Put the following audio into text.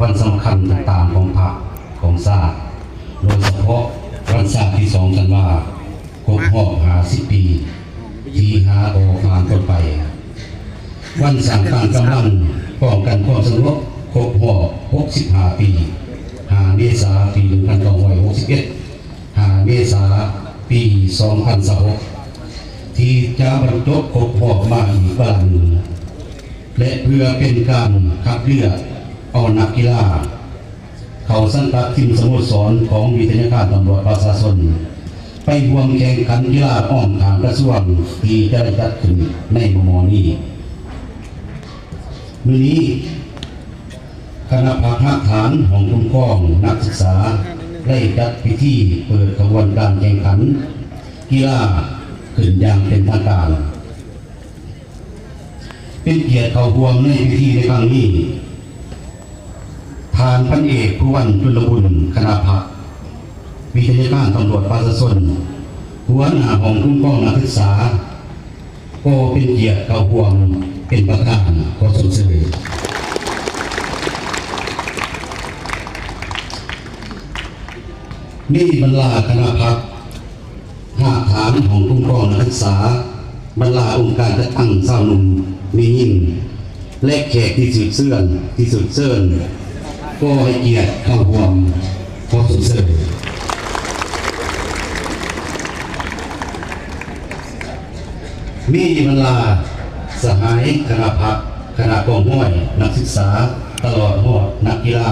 ວັນສຳຄັນຕ່າງໆຂອງພັກຂອງຊາດ, ໂດຍສະເພາະວັນຊາດທີສອງທັນວາ ຄົບຮອບຫ້າສິບປີ ທີ່ຫາກໍຜ່ານພົ້ນໄປ, ວັນສ້າງຕັ້ງກຳລັງປ້ອງກັນຄວາມສະຫງົບ ຄົບຮອບຫົກສິບຫ້າປີ ຫ້າເມສາປີໜຶ່ງພັນເກົ້າຮ້ອຍຫົກສິບເອັດ ຫ້າເມສາປີສອງພັນຊາວຫົກ ທີ່ຈະບັນຈົບຄົບຮອບມາອີກວາລະໜຶ່ງ ແລະ ເພື່ອເປັນການຄັດເລືອກເອົານັກກິລາເຂົ້າສັງກັດທີມສະໂມສອນຂອງວິທະຍາຄານຕຳຫຼວດປະຊາຊົນ ໄປຮ່ວມແຂ່ງຂັນກິລາອ້ອມຂ້າງກະຊວງທີ່ຈະໄດ້ຈັດຂຶ້ນໃນມໍ່ໆນີ້. ມື້ນີ້ ຄະນະພັກຮາກຖານຫ້ອງຄຸ້ມຄອງນັກສຶກສາ ໄດ້ຈັດພິທີເປີດຂະບວນການແຂ່ງຂັນກິລາຂຶ້ນຢ່າງເປັນທາງການ. ເປັນກຽດເຂົ້າຮ່ວມໃນພິທີໃນຄັ້ງນີ້ ທ່ານພັນເອກ ພູວັນ ຈຸນລະບຸນ ຄະນະພັກວິທະຍາຄານຕຳຫຼວດປະຊາຊົນ ຫົວໜ້າຫ້ອງຄຸ້ມຄອງນັກສຶກສາ ກໍເປັນກຽດເຂົ້າຮ່ວມເປັນປະທານຂໍຊົມເຊີຍ. ມີບັນດາຄະນະພັກຮາກຖານຫ້ອງຄຸ້ມຄອງນັກສຶກສາ, ບັນດາອົງການຈັດຕັ້ງຊາວໜຸ່ມ, ແມ່ຍິງ ແລະ ແຂກທີ່ຖືກເຊີນ, ທີ່ຖືກເຊີນ ກໍໃຫ້ກຽດເຂົ້າຮ່ວມຂໍຊົມເຊີຍ. ມີບັນດາສະຫາຍຄະນະພັກ, ຄະນະກອງຮ້ອຍ, ນັກສຶກສາ, ຕະຫຼອດຮອດນັກກິລາ